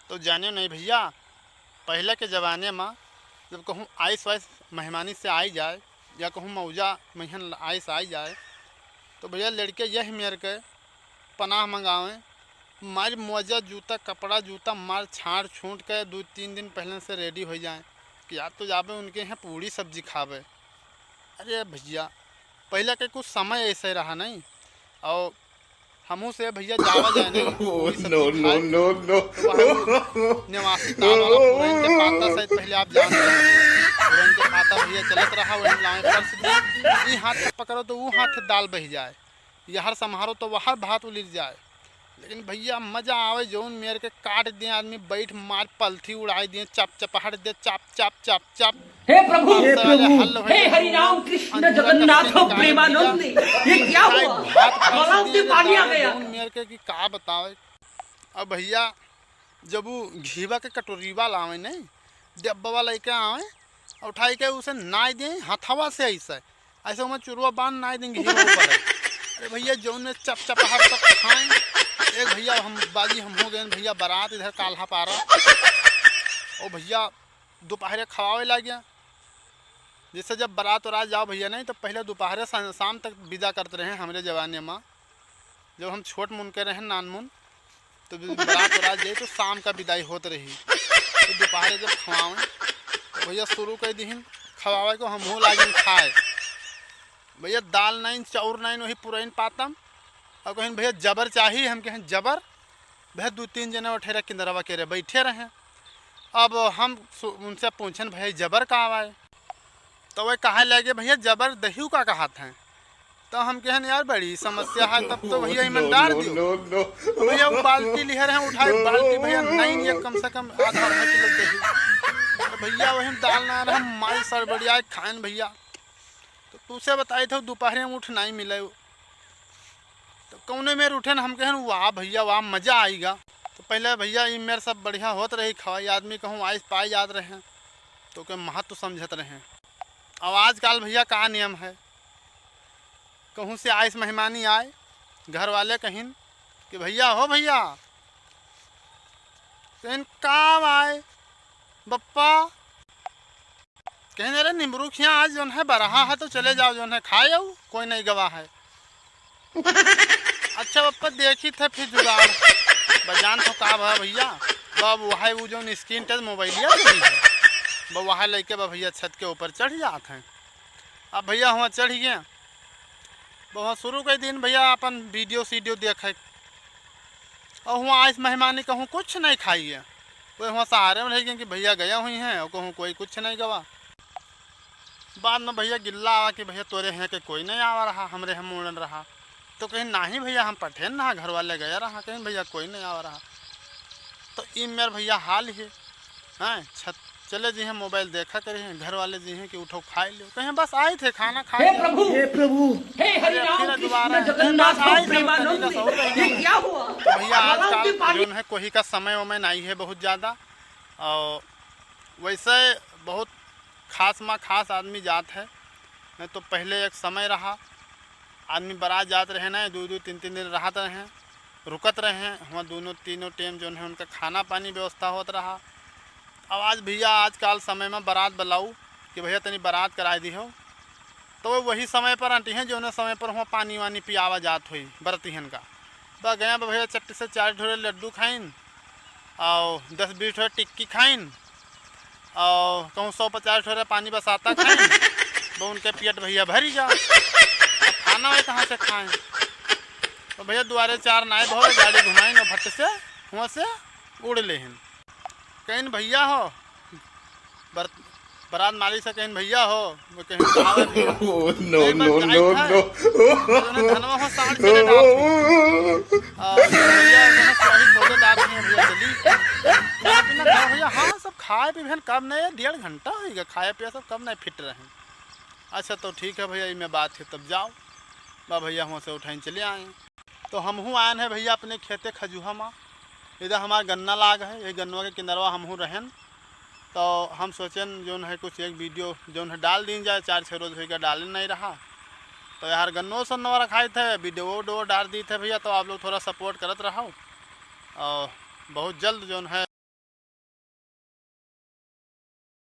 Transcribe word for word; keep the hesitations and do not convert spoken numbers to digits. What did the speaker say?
तो जाने नहीं भइया, पहिले के जमाने मा जब कहूँ आइस वाइस मेहमानी से आई जाए या कहूँ मौजा महियन आइस आई जाए, तो भइया लड़के यही मेर के पनाह मंगावें, मार मोजा जूता कपड़ा जूता मार छाड़ छूट के दो तीन दिन पहिले से ready होइ जाएँ कि आज तो जाबे उनके यहाँ पूड़ी सब्जी खाबे। अरे भइया, पहिले के कुछ समय ऐसे रहा नहीं, और हमहू से भइया जावा जाए नहीं, पूड़ी सब्जी खाए। तो वह निवासी ताल वाला पुरैन के पाता शायद पहिले आप जानत हैं, पुरैन के पाता भइया चलत रहा, वही लाए परस दी, ई हाथ से पकड़ो तो वो हाथ से दाल बहि जाए, यहर सम्हारो तो वहर भात उलिर जाए। लेकिन भइया मजा आवे, जौन मेर के काट दिए आदमी, बैठ मार पलथी उड़ाई दिए, चप चपाहट दे, चप चप चप चप। हे प्रभु, हे प्रभु, हल हे हरि राम कृष्ण जगन्नाथ प्रेमानंद, ये क्या हुआ? गलाव में पानी आ गया। जौन मेर के कि का बतावे। अब भइया जब वो घीवा के कटोरीवा लावे नहीं, डब्बा लइके आवे, उठाई के उसे नाई दे हथवा से ऐसे, ऐसे ओमे चुरुआ बांध नाई देंगे हीरो ऊपर। अरे भइया, जौन में चप चप हर सब खाएं। एक भइया हम बागी हम हो गए भइया, बारात इधर काल्हा पारा। ओ भइया, दोपहरे खवावे लाग गया। जैसे जब बारात उरात जाओ भइया नहीं, तो पहिले दोपहरे सा-, शाम तक विदा करत रहे हमरे जमाने मा। जब हम छोट मुन के रहे, नान मुन, तो भी बारात उरात जाए तो शाम का विदाई होत रही। तो दोपहरे जब खवावें, तो भइया शुरू कर दिहिन खवावे को, हमहू लागिन खाए। भइया दाल नाइन, चाउर नाइन, वही पुरैन पातम। और कहिन, "भइया जबर चाही?" हम कहें, "जबर?" भइया दो तीन जने उठे रहे, किंदरवा के रहे, बैठे रहे। अब हम सु-, उनसे पूछेन, "भइया जबर का आवाए?" तो वह कहे लगे, "भइया जबर दहियो का कहत हैं?" तो हम कहेन, "यार बड़ी समस्या है, तब तो भइया ईमानदार दियो।" तो भइया वो बाल्टी लिहे रहे, उठाए बाल्टी, भइया नहीं ये कम से कम आधा आधा किलो दही। तो भइया वही दाल ना रहे, माई सड़बड़ियाए खाएन भइया। तो तुसे बताई थे दोपहरे में उठ नहीं मिले। तो कौने मेर उठे न हम कहेन, "वाह भइया वाह, मजा आइगा।" तो पहिले भइया ई मेर सब बढ़िया होत रही, खवाई आदमी कहूँ आइस पाई जात रहे, तो के महत्व समझत रहे। अब आजकल भइया का नियम है, कहूँ से आइस मेहमानी आए, घर वाले कहिन कि, "भइया हो भइया।" कहिन, "का आए बप्पा?" कहिन, "अरे निमरू खिया आज जौन है बरहा है तो चले जाओ, जौन है खाए आओ, कोई नहीं गवा है।" "अच्छा बप्पा, देखी थे फिर जुगाड़।" बजान तो का भा भइया, बा वो है वो जौन screen touch मोबाइलिया चली है, बा वह लइके बा भइया छत के ऊपर चढ़ जात हैं। अब भइया हुआ चढ़ गए, बा हुआ शुरू कर दिन भइया अपन video सीडियो देखे। और हुआ आइस मेहमानी कहूँ कुछ नहीं खाइए, वो हुआ सहारे में रह गए कि भइया गया हुई हैं और कहूँ कोई कुछ नहीं गवा। बाद में भइया गिल्ला आवा कि भइया तोरे हैं के कोई नहीं आवा रहा, हमरे हम मुड़न रहा। तो कहीं, "नहीं भइया, हम पठेन ना, घर वाले गया रहा।" कहीं, "भइया कोई नहीं आवा रहा।" तो ई मेर भइया हाल ही हैं, छत चले जी हैं, मोबाइल देखा करे हैं, घर वाले जी हैं कि उठो खाए लियो। कहीं, "बस आए थे, खाना खाए हे लियो।" प्रभु, हे प्रभु, हे हरि अरे राम फिर कृष्ण दोबारा, "बस जगन्नाथ आए थे, प्रेमानंद, तनी रसोई ये में।" क्या हुआ? तो भइया गलाव में आजकल पानी। जौन है कोही का समय वमय नहीं है बहुत ज़्यादा। और वैसे बहुत खास मा खास आदमी जात है, नहीं तो पहिले एक समय रहा, आदमी बारात जात रहे ना, दो दो तीन तीन दिन रहत रहे, रुकत रहे, हुआ दोनों तीनों टेम जौन है उनका खाना पानी व्यवस्था होत रहा। अब आज भइया आजकल समय में बारात बुलाऊ कि भइया तनी बारात कराए दिहो, तो वो वही समय पर अंटी हैं जौन समय पर हुआ पानी वानी पियावा जात हुई बरतिहन का। बा गया बा भइया चट्टी से चार ठोरे लड्डू खाइन, और दस बीस ठोरे टिक्की खाइन, और कहूँ सौ पचास ठोरे पानी बसाता खाइन, बा उनके पेट भइया भरी जा। अब खाना वही कहाँ से खाएं? तो भइया दुआरे चार नाई भवे, गाड़ी घुमाइन और भट्ट से हुआ से उड़ लेहिन। कहिन, "भइया हो," बर-, बारात मालिक से कहिन, "भइया हो," वो कहिन, "का बा भइया?" Oh, no, एक बार no, जाइत no, है, no। तो उन्हें धनवा हो साढ़ चले डाल दी। आ, भइया, उन्हें स्वाही खोजे डाल दिए, भइया चली। खाना पीना खाओ भइया, हाँ, सब खाए पी भेन कम नहीं है, डेढ़ घंटा होइगा, खाए पिए सब कम नहीं फिट रहे। अच्छा, तो ठीक है भइया, ई में बात है, तब जाओ। बा भइया, हुआ से उठाइन चले आए। तो हमहू आयन है भइया अपने खेते खजुहा मा, इधर हमार गन्ना लाग है, ये गन्नवा के किनरवा हमहू रहेन। तो हम सोचेन जौन है कुछ एक video जौन है डाल दीन जाए, चार छः रोज होइगा डाले नहीं रहा। तो यार गन्नो सन्नवा रखाई थे, video उडियो डाल दी थे भइया, तो आप लोग थोड़ा support करत रहो। और बहुत जल्द जौन है